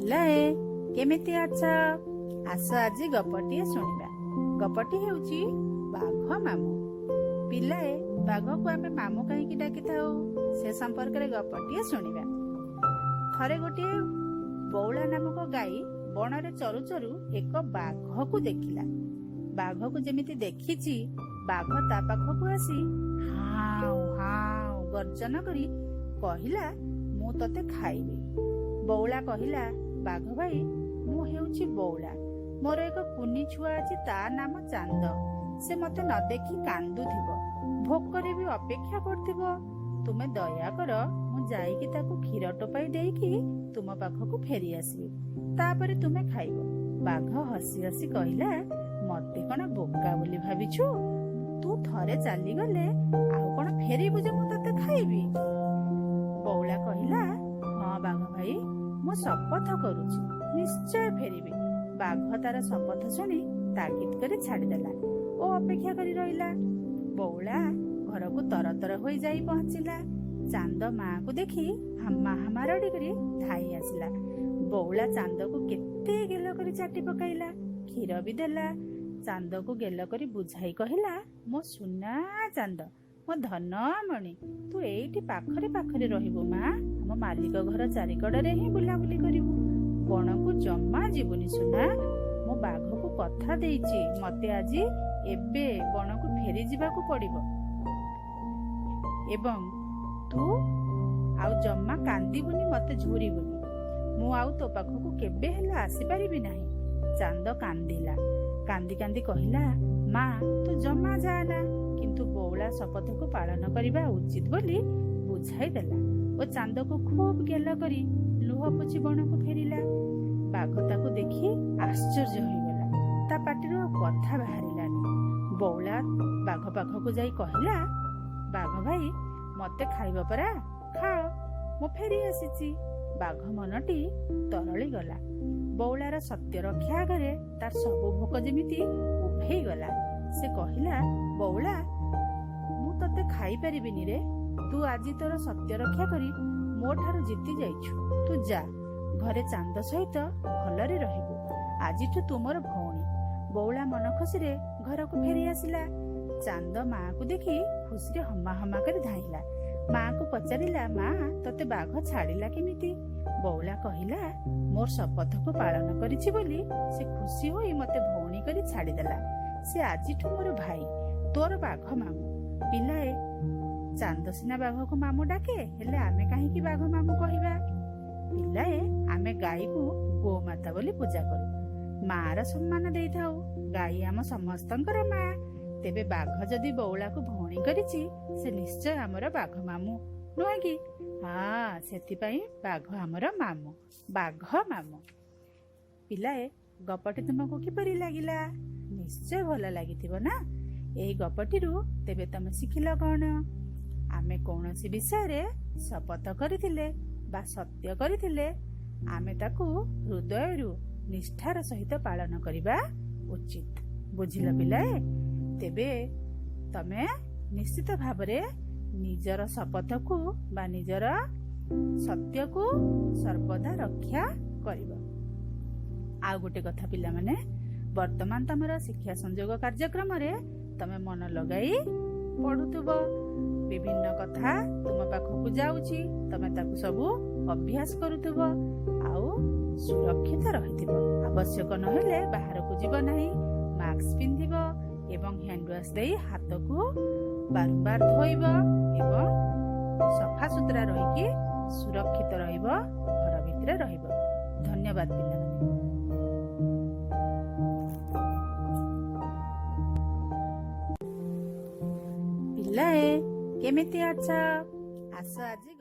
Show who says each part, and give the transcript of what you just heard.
Speaker 1: ପିଲାଏ, କେମିତି ଅଛ? ଆସ, ଆଜି ଗପଟିଏ ଶୁଣିବା। ଗପଟି ହେଉଛି ବାଘ ମାମୁଁ। ପିଲାଏ, ବାଘକୁ ଆମେ ମାମୁଁ କାହିଁକି ଡାକିଥାଉ, ସେ ସମ୍ପର୍କରେ ଗପଟିଏ ଶୁଣିବା। ଥରେ ଗୋଟିଏ ବଉଳା ନାମକ ଗାଈ ବଣରେ ଚରୁ ଚରୁ ଏକ ବାଘକୁ ଦେଖିଲା। ବାଘକୁ ଯେମିତି ଦେଖିଛି, ବାଘ ତା ପାଖକୁ ଆସି ହାଉଁ ହାଉଁ ଗର୍ଜନ କରି କହିଲା, "ମୁଁ ତତେ ଖାଇବି।" ବଉଳା କହିଲା, "ବାଘ ଭାଇ, ମୁଁ ହେଉଛି ବଉଳା। ମୋର ଏକ କୁନି ଛୁଆ ଅଛି, ତା ନାମ ଚାନ୍ଦ। ସେ ମତେ ନ ଦେଖି କାନ୍ଦୁଥିବ, ଭୋକରେ ବି ଅପେକ୍ଷା କରୁଥିବ। ତୁମେ ଦୟା କର, ମୁଁ ଯାଇକି ତାକୁ କ୍ଷୀର ଟୋପାଇ ଦେଇକି ତୁମ ପାଖକୁ ଫେରି ଆସିବି। ତାପରେ ତୁମେ ଖାଇବ।" ବାଘ ହସି ହସି କହିଲା, "ମତେ କଣ ବୋକା ବୋଲି ଭାବିଛୁ? ତୁ ଥରେ ଚାଲିଗଲେ ଆଉ କଣ ଫେରିବୁ ଯେ ମୁଁ ତତେ ଖାଇବି?" ବଉଳା କହିଲା, "ହଁ ବାଘ ଭାଇ, ମୁଁ ଶପଥ କରୁଛି, ନିଶ୍ଚୟ ଫେରିବି।" ବାଘ ତାର ଶପଥ ଶୁଣି ତାଗିଦ କରି ଛାଡ଼ିଦେଲା ଓ ଅପେକ୍ଷା କରି ରହିଲା। ବଉଳା ଘରକୁ ତରତର ହୋଇ ଯାଇ ପହଞ୍ଚିଲା। ଚାନ୍ଦ ମାକୁ ଦେଖି ହାମା ହାମା ରଡ଼ି କରି ଧାଇଁ ଆସିଲା। ବଉଳା ଚାନ୍ଦକୁ କେତେ ଗେଲ କରି ଚାଟି ପକାଇଲା, କ୍ଷୀର ବି ଦେଲା। ଚାନ୍ଦକୁ ଗେଲ କରି ବୁଝାଇ କହିଲା, "ମୋ ସୁନା ଚାନ୍ଦ, ମୋ ଧନ ମଣି, ତୁ ଏଇଠି ପାଖରେ ପାଖରେ ରହିବୁ ମା। ଆମ ମାଲିକ ଘର ଚାରିକଡ଼ରେ ହିଁ ବୁଲାବୁଲି କରିବୁ। ବଣକୁ ଜମା ଯିବୁନି ସୁନା। ମୁଁ ବାଘକୁ କଥା ଦେଇଛି, ମତେ ଆଜି ଏବେ ବଣକୁ ଫେରି ଯିବାକୁ ପଡିବ ଏବଂ ତୁ ଆଉ ଜମା କାନ୍ଦିବୁନି, ମତେ ଝୁରିବୁନି। ମୁଁ ଆଉ ତୋ ପାଖକୁ କେବେ ହେଲେ ଆସିପାରିବି ନାହିଁ।" ଚାନ୍ଦ କାନ୍ଦିଲା। କାନ୍ଦି କାନ୍ଦି କହିଲା, "ମା, ତୁ ଜମା ଯାଆନା।" କିନ୍ତୁ ବଉଳା ଶପଥକୁ ପାଳନ କରିବା ଉଚିତ ବୋଲି ବୁଝାଇ ଦେଲା ଓ ଚାନ୍ଦକୁ ଖୁବ୍ ଗେଲ କରି ଲୁହ ପୋଛି ବଣକୁ ଫେରିଲା। ବାଘ ତାକୁ ଦେଖି ଆଶ୍ଚର୍ଯ୍ୟ ହୋଇଗଲା। ତା ପାଟିରୁ ଆଉ କଥା ବାହାରିଲାନି। ବଉଳା ବାଘ ପାଖକୁ ଯାଇ କହିଲା, "ବାଘ ଭାଇ, ମତେ ଖାଇବ ପରା? ଖାଅ, ମୁଁ ଫେରି ଆସିଛି।" ବାଘ ମନଟି ତରଳି ଗଲା। ବଉଳାର ସତ୍ୟ ରକ୍ଷା ଆଗରେ ତାର ସବୁ ଭୋକ ଯେମିତି ଉଭେଇ ଗଲା। ସେ କହିଲା, "ବଉଳା, ମୁଁ ତତେ ଖାଇପାରିବିନି ରେ। ତୁ ଆଜି ତୋର ସତ୍ୟ ରକ୍ଷା କରି ମୋ ଠାରୁ ଜିତି ଯାଇଛୁ। ତୁ ଯା, ଘରେ ଚାନ୍ଦ ସହିତ ଭଲରେ ରହିବୁ। ଆଜିଠୁ ତୁ ମୋର ଭଉଣୀ।" ବଉଳା ମନ ଖୁସିରେ ଘରକୁ ଫେରି ଆସିଲା। ଚାନ୍ଦ ମାକୁ ଦେଖି ଖୁସିରେ ହମା ହମା କରି ଧାଇଁଲା। ମାକୁ ପଚାରିଲା, "ମା, ତତେ ବାଘ ଛାଡ଼ିଲା କେମିତି?" ବଉଳା କହିଲା, "ମୋର ଶପଥକୁ ପାଳନ କରିଛି ବୋଲି ସେ ଖୁସି ହୋଇ ମତେ ଭଉଣୀ କରି ଛାଡ଼ିଦେଲା। ସେ ଆଜିଠୁ ମୋର ଭାଇ, ତୋର ବାଘ ମାମୁଁ।" ପିଲାଏ, ଚାନ୍ଦ ସିନା ବାଘକୁ ମାମୁଁ ଡାକେ, ହେଲେ ଆମେ କାହିଁକି ବାଘ ମାମୁଁ କହିବା? ପିଲାଏ, ଆମେ ଗାଈକୁ ଗୋମାତା ବୋଲି ପୂଜା କରୁ, ମାର ସମ୍ମାନ ଦେଇଥାଉ। ଗାଈ ଆମ ସମସ୍ତଙ୍କର ମା। ତେବେ ବାଘ ଯଦି ବଉଳାକୁ ଭଉଣୀ କରିଛି, ସେ ନିଶ୍ଚୟ ଆମର ବାଘ ମାମୁଁ ନୁହେଁ କି? ହଁ, ସେଥିପାଇଁ ବାଘ ଆମର ମାମୁଁ, ବାଘ ମାମୁଁ। ପିଲାଏ, ଗପଟି ତୁମକୁ କିପରି ଲାଗିଲା? ନିଶ୍ଚୟ ଭଲ ଲାଗିଥିବ ନା? ଏହି ଗପଟିରୁ ତେବେ ତମେ ଶିଖିଲ କଣ? ଆମେ କୌଣସି ବିଷୟରେ ଶପଥ କରିଥିଲେ ବା ସତ୍ୟ କରିଥିଲେ, ଆମେ ତାକୁ ହୃଦୟରୁ ନିଷ୍ଠାର ସହିତ ପାଳନ କରିବା ଉଚିତ। ବୁଝିଲ ପିଲାଏ? ତେବେ ତମେ ନିଶ୍ଚିତ ଭାବରେ ନିଜର ଶପଥକୁ ବା ନିଜର ସତ୍ୟକୁ ସର୍ବଦା ରକ୍ଷା କରିବ। ଆଉ ଗୋଟେ କଥା ପିଲାମାନେ, ବର୍ତ୍ତମାନ ତମର ଶିକ୍ଷା ସଂଯୋଗ କାର୍ଯ୍ୟକ୍ରମରେ ତମେ ମନ ଲଗାଇ ପଢୁଥିବ। ବିଭିନ୍ନ କଥା ତୁମ ପାଖକୁ ଯାଉଛି, ତମେ ତାକୁ ସବୁ ଅଭ୍ୟାସ କରୁଥିବ ଆଉ ସୁରକ୍ଷିତ ରହିଥିବ। ଆବଶ୍ୟକ ନହେଲେ ବାହାରକୁ ଯିବ ନାହିଁ। ମାସ୍କ ପିନ୍ଧିବ ଏବଂ ହ୍ୟାଣ୍ଡ ୱାଶ ଦେଇ ହାତକୁ ବାରମ୍ବାର ଧୋଇବ ଏବଂ ସଫାସୁତୁରା ରହିକି ସୁରକ୍ଷିତ ରହିବ, ଘର ଭିତରେ ରହିବ। ଧନ୍ୟବାଦ ପିଲାମାନେ। ପିଲାଏ, କେମିତି ଅଛ? ଆସ, ଆଜି